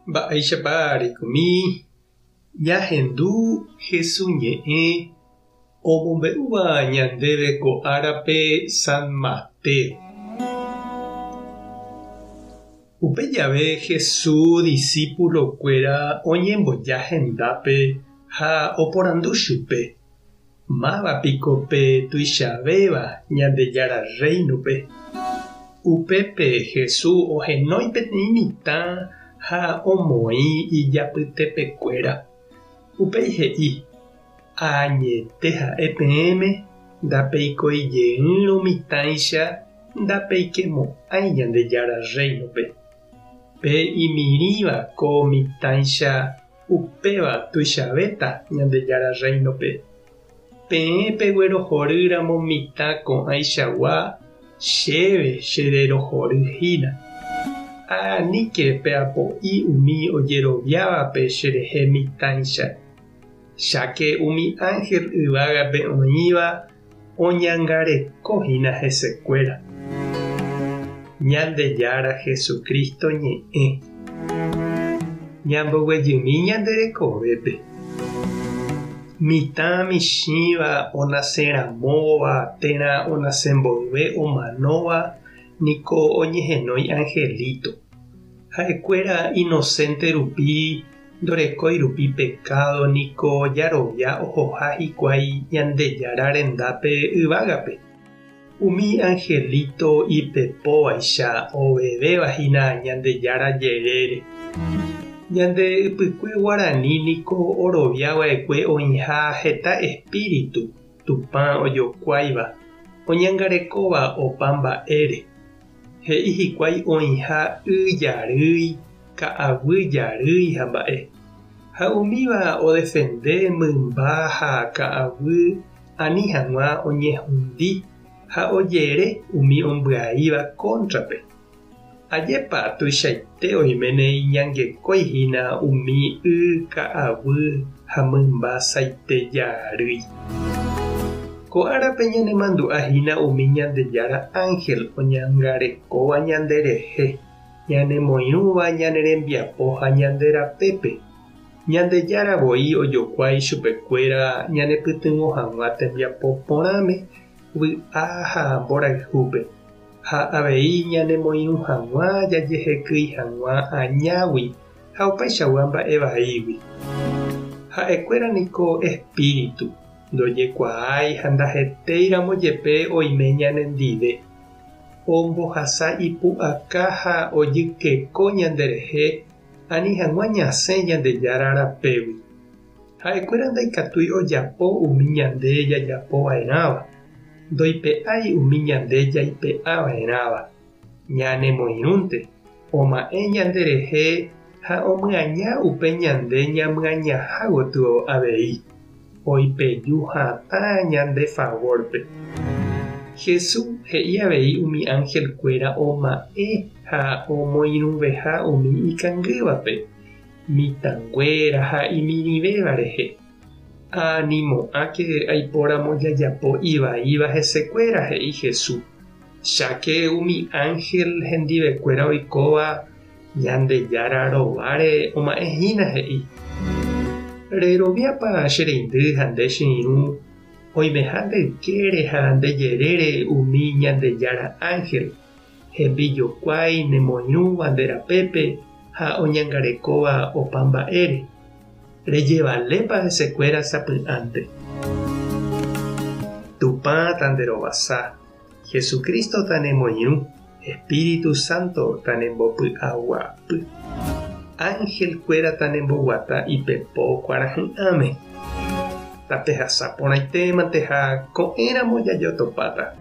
Mba'éichapa reikomi ñahendu Hesu ñe'ẽ omombe'úva ñandéve ko árape San Mateo. Upe jave Hesu disípulokuéra oñemboja hendápe ha oporandu chupe, Máva piko pe tuichavéva Ñandejára Rréinope? Upépe Jesús ohenói peteĩ mitã ha omoĩ ijapytepekuéra. Upéi he'i, Añete ha'e peẽme, ndapeikoi jeýrõ mitãicha ndapeikemo'ãi Ñandejára Rréinope. Pe imirĩva ko mitãicha Upéva tuichavéta Ñandejára Rréinope. Peẽ peguerohory ramo mitã ko'ãichagua, chéve chererohory hína. Aníke peapo'i umi ojeroviávape cherehe mitãicha, cháke umi ánhel yvágape oĩva oñangareko hína hesekuéra. Ñandejára Jesucristo ñe'ẽ. Ñamboguejymi ñande rekovépe. Mitã michĩva onaseramóva térã onase mboyve omanóva niko oñehenói angelito. Ha'ekuéra inocente rupi Ndorekói rupi pekádo niko jarovia ohoha hikuái Ñandejára rendápe yvágape. Umi anhelíto ipepóvaicha ovevéva hína Ñandejára jerére. Ñande ypykue guarani niko orovia va'ekue oĩha heta espíritu Tupã ojokuáiva, oñangarekóva opa mba'ére. He'i hikuái oĩha y jarýi, ka'aguy jarýi ha mba'e. Ha umíva odefende mymba ha ka'aguy ani hag̃ua oñehundi ha ojere umi ombyaíva kóntrape. Ajépa tuichaite oiméne iñangekói hína umi y ka'aguy ha mymba saite jarýi. Ko árape ñanemandu'a hína umi Ñandejára ánhel oñangarekóva ñanderehe, ñanemoirũva ñane rembiapo ha ñande rapépe. Ñandejára voi ojokuái chupekuéra ñanepytyvõ hag̃ua tembiapo porãme, vy'a ha mborayhúpe, ha avei ñanemoirũ hag̃ua jajehekýi hag̃ua añágui ha opaichagua mba'e vaígui. Ha'ekuéra niko espíritu, ndojekuaái ha ndahetéiramo jepe oime ñanendive. Ombohasa ipu'aka ha ojykeko ñanderehe ani hag̃ua ñasẽ Ñandejára rapégui. Ha'ekuéra ndaikatúi ojapo umi ñande jajapo va'erãva, ndoipe'ái umi ñande jaipe'a va'erãva. Ñanemoirũnte, oma'ẽ ñanderehe ha omyaña upe ñande ñamyañaha gotyo avei, oipeju hatã ñande favórpe. Jesús he'i avei umi anhelkuéra oma'ẽ ha omoirũveha umi ikangývape, mitãnguéra ha imirĩvéva rehe. Animo'ãke aipóramo jajapo ivaíva hesekuéra, he'i Jesús. Cháke umi ánhel hendivekuéra oikóva Ñandejára rováre oma'ẽ hína he'i, Reroviápa che reindy ha nde che irũ oimeha nde ykére ha nde jerére umi Ñandejára ánhel, hembijokuái nemoirũva nde rapépe ha oñangarekóva opa mba'ére? Rejevalépa hesekuéra sapy'ánte? Tupã tanderovasa. Jesucristo tanemoirũ, Espíritu Santo tanembopy'aguapy, ángel kuéra tanemboguata ipepo kuarahy'ãme. Tapehasa porãitémante ha ko'ẽramo jajotopáta.